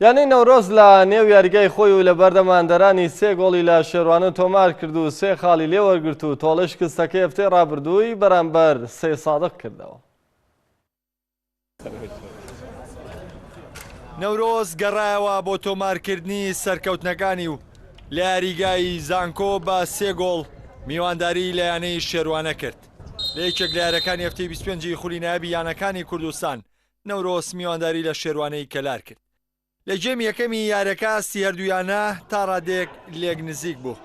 یانەی نەورۆز لە نێو یاریگای خۆی و لە بەردەم هاندەرانی سێ گۆڵی لە شێروانە تۆمار کرد و سێ خاڵی لێ وەرگرت و تۆڵەی شکستەکەی هەفتەی ڕابردووی بەرامبەر سەیدسادق کردەوە. نەورۆز گەڕایەوە بۆ تۆمارکردنی سەرکەوتنەکانی و لە یاریگای زانکۆ بە سێ گۆڵ میوانداری لە یانەی شێروانە کرد. لە یەکێک لە یاریەکانی هەفتەی 25 ی خولی نایابی یانەکانی کوردستان نەورۆز میوانداری لە شێروانەی کەلار کرد. لە گێمی یەکەمی یاریەکە ئاستی هەردوو یانە تا ڕادەیەک لێک نزیک بوو.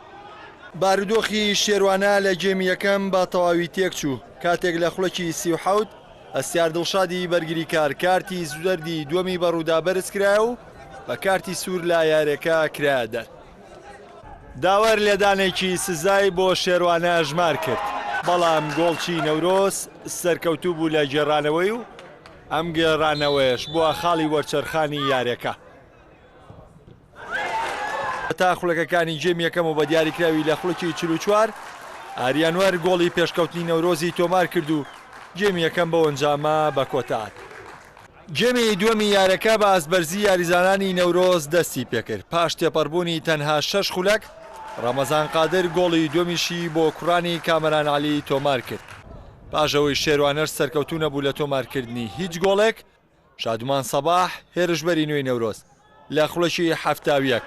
بارودۆخی شێروانە لە گێمی یەکەم بە تەواوی تێکچوو کاتێک لە خولەکی 37 هەستیار دڵشادی بەرگریکار کارتی زەردی دووەمی بە ڕوودا بەرزکرایە و بە کارتی سوور لە یاریەکە کرایە دەر. داوەر لێدانێکی سزای بۆ شێروانە ئەژمار کرد، بەڵام گۆڵچی نەورۆز سەرکەوتوو بوو لە گێڕانەوەی و ئەم گێڕانەوەیەش بووە خاڵی وەرچەرخانی یاریەکە. تا خولەکەکانی گێمی یەکەم و بە دیاریکراوی لە خولەکی 44 ئاریانوەر گۆڵی پێشکەوتنی نەورۆزی تۆمار کرد و گێمی یەکەم بەو ئەنجامە بە کۆتا هات. گێمی دووەمی یاریەکە بە ئاستبەرزی یاریزانانی نەورۆز دەستی پێکرد، پاش تێپەڕبوونی تەنها شەش خولەک ڕەمەزان قادر گۆڵی دووەمیشی بۆ کوڕانی کامەران عەلی تۆمار کرد، پاش ئەوەی شێروانەش سەرکەوتوو نەبوو لە تۆمارکردنی هیچ گۆڵێک، شادومان سەباح هێرشبەری نوێی نەورۆز لە خولەکی 71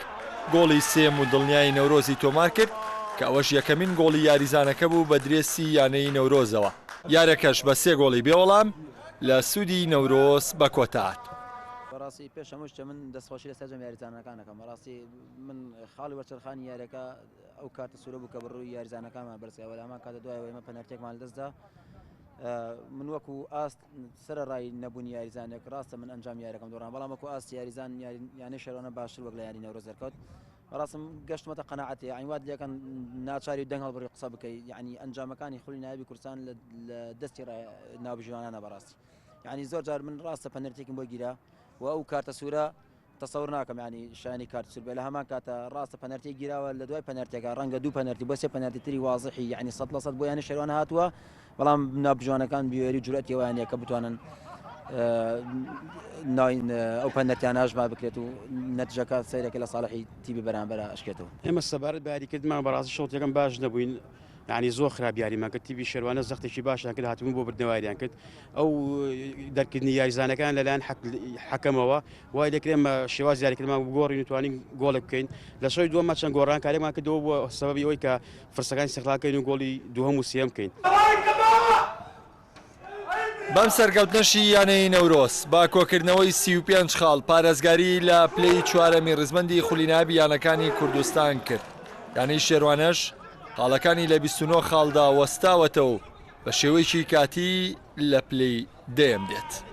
گۆڵی سێیەم و دڵنیایی نەورۆزی تۆمارکرد کە ئەوەش یەکەمین گۆڵی یاریزانەکە بوو بە درێسی یانەی نەورۆزەوە، یاریەکەش بە سێ گۆڵی بێوەڵام لە سوودی نەورۆز بە کۆتا هات. بەڕاستی پێش هەموو شتێ من دەستخۆشی لە سەرجەم یاریزانەکان ئەکەم، بەڕاستی من خاڵی وەرچەرخانی یاریەکە ئەو کارتە سوورە بوو کە بەڕووی یاریزانەکانمان بەرزکرایەوە، لە هەمان کاتدا دوای ئەوەی ئێمە پەنەرتێکمان لەدەستدا من وەکو ئاست سەرەڕای نەبوونی یاریزانێک ڕاستە من ئەنجام یاریەکەم دۆڕان بەڵام وەکو ئاست یاریزان یانەی شێروانە باشتر وەک لە یاری نەورۆز دەرکەوت بەڕاستم گەشتمەتە قەناعەتێ یعنی وات لێکەن ناچاری دەنگ هەڵبڕی قسە بکەی یعنی ئەنجامەکانی خولی نایابی کوردستان لە دەستی ناوبژیوانانە بەڕاستی یعنی زۆر جار من ڕاستە پەنەرتێکم بۆ گیرا و ئەو کارتە سوورە تەسەور ناکەم یانی شایانی کارت سوور بێ لە هەمان کاتە ڕاستە پەنەرتی گیراوە لە دوای پەنەرتێکە ڕەنگە دوو پەنەرتی بۆ سێ پەنەرتی تری وازحی یعنی 100% بۆ یانە شێروان هاتووە بەڵام ناوبژیوانەکان بوێری و جورئەتی ئەویان نییە کە بتوانن ئەو پەنەرتیانە هەژمار بکرێت و نەتیجەکە سەیرەکە لە ساڵحی تیپی بەرامبەرە ئەشکێتەوە. ئێمە سەبارەت بە یاریکردمان بەڕاستی شەوت یەکەم باش نەبووین یعنی زۆر خراپ یاریمان کرد تیپی شێروانە زەختێکی باشیان کرد هاتبوون بۆ بردنەوە یاریان کرد ئەو دەرکردنی یاریزانەکان لەلایەن حەکەمەوە وای دەکرێت مە شێواز یاریکردمان بگۆڕین و توانین گۆڵێک بکەین لە شەوی دووەمە چەند گۆڕانکاریمان کردەوە بووە سەبەبی ئەوەی کە فرسەکانی استغلال کەین و گۆڵی دووهەم و سێیەم بکەین. بەم سەرکەوتنەشی یانەی نەورۆز بە کۆکردنەوەی 35 خاڵ پارێزگاری لە پلەی چوارەمی ڕیزبەندی خولی نایابی یانەکانی کوردستان کرد. یانەی شێروانەش خاڵەکانی لە 29 خاڵدا وەستاوەتە و بە شێوەیەکی کاتی لە پلەی دەیەم دێت.